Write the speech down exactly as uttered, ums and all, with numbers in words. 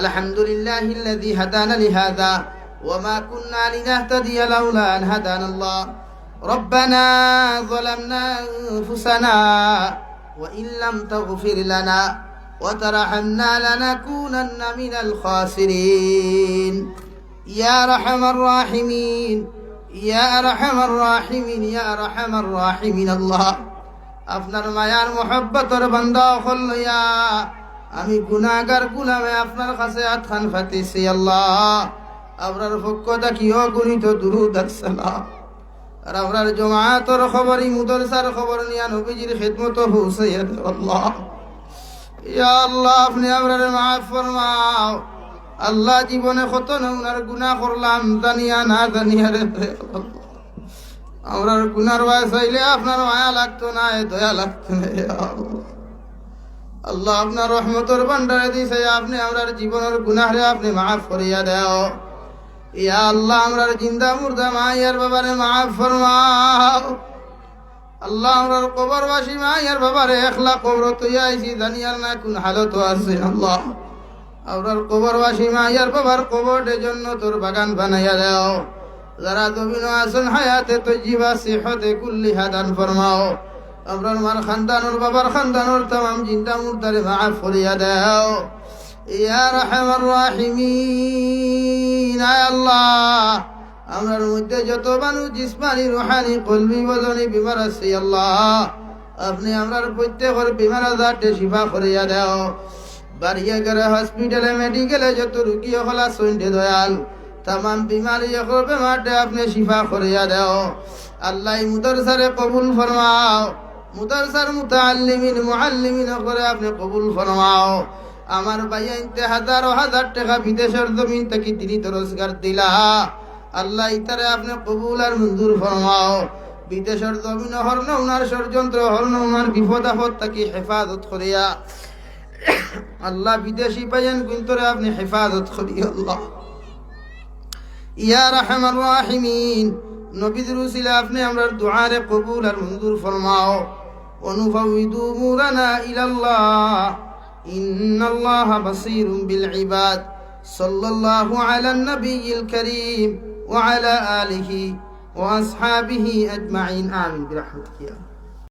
الحمد لله الذي هدانا لهذا وما كنا لنهتدي لولا أن هدانا الله. ربنا ظلمنا أنفسنا وإن لم تغفر لنا وترحمنا لنكونن من الخاسرين. يا أرحم الراحمين، يا أرحم الراحمين، يا أرحم الراحمين। আল্লাহ, আপনার মায়ার মহব্বতর বান্দা অকল লইয়া আমি গুনাহগার গোলামে আপনার কাছে আতখান পাতিছি। আল্লাহ, আপনার পক্ষ থাকি অগণিত দুরুদ আর সালাম। আর আমরার জমাতর খবর, ই মুদরসার খবর নিয়া নবীজির খেদমতো পৌঁছাইয়া দেও আল্লাহ। ইয়া আল্লাহ, আপনে আমরারে মাফ ফরমাও। আল্লাহ, জীবনে কত নমুনার গুনাহ করলাম, জানিয়া না জানিয়া রে দয়াল আল্লাহ। আমরার গুনার বায় চাইলে আপনার মায়া লাগতো না, এ দয়া লাগতো না, ইয়া আল্লাহ। আল্লাহ, আপনার রহমতর ভান্ডারেদি চাইয়া আপনে আমরার জীবনর গুনাহরে আপনে মাফ করিয়া দেও। ইয়া আল্লাহ, আমরার জিন্দা মুর্দা মায়ার বাবারে মাফ ফরমাও। আল্লাহ, আমরার কবরবাসী মায়ার বাবারে একলা কবরো থইয়া আইছি, জানিয়ার না কুন হালতো আছে। আল্লাহ, আমরার কবরবাসী মায়ার বাবার কবররে জন্নতর বাগান বানাইয়া দেও। যারা জমিনো আছইন, হায়াতে তৈয়িবা, সিহতে কুল্লিহা দান ফরমাও। আমরার মার খানদানর, বাবার খানদানর তামাম জিন্দা মুর্দারে মাফ করিয়া দেও। ইয়া আরহামার রাহিমিন, আয় আল্লাহ, আমরার মধ্যে যত মানুষ জিসমানি, রুহানি, কলবি, বদনি বিমার আছে, আল্লাহ, আপনে আমরার প্রত্যেকর বিমার আজাররে শিফা করিয়া দেও। বাড়িয়ে ঘরে, হসপিটালে, মেডিকেলে যত রুগী অকল আছইন রে দয়াল, তামাম বিমারি অকল বেমাররে আপনে শিফা করিয়া দেও। আল্লাহ, ই মুদরসারে কবুল ফরমাও। মুদরসার মুতাআল্লিমিন, মুআল্লিমিন অকলরে আপনে কবুল ফরমাও। আমার ভাইয়াইন্তে হাজারো হাজার টেকা বিদেশর জমিন থাকি দিনি দরজগার দিলা। আল্লাহ, ইতারে আপনে কবুল আর মঞ্জুর ফরমাও। বিদেশর জমিনো হর নমুনার ষড়যন্ত্র, হর নমুনার বিপদ আপদ থাকি হেফাজত করিয়া, আল্লাহ, বিদেশি ভাইয়াইন গুইন্তরে আপনে হেফাজত করিও আল্লাহ। ইয়া আরহামার রাহিমিন, নবীজির উসিলায় আপনে আমরার দোয়ারে কবুল আর মঞ্জুর ফরমাও। ونفوض أمورنا إلى الله إن الله بصير بالعباد. صلى الله على النبي الكريم وعلى آله وأصحابه أجمعين. آمين برحمتك يا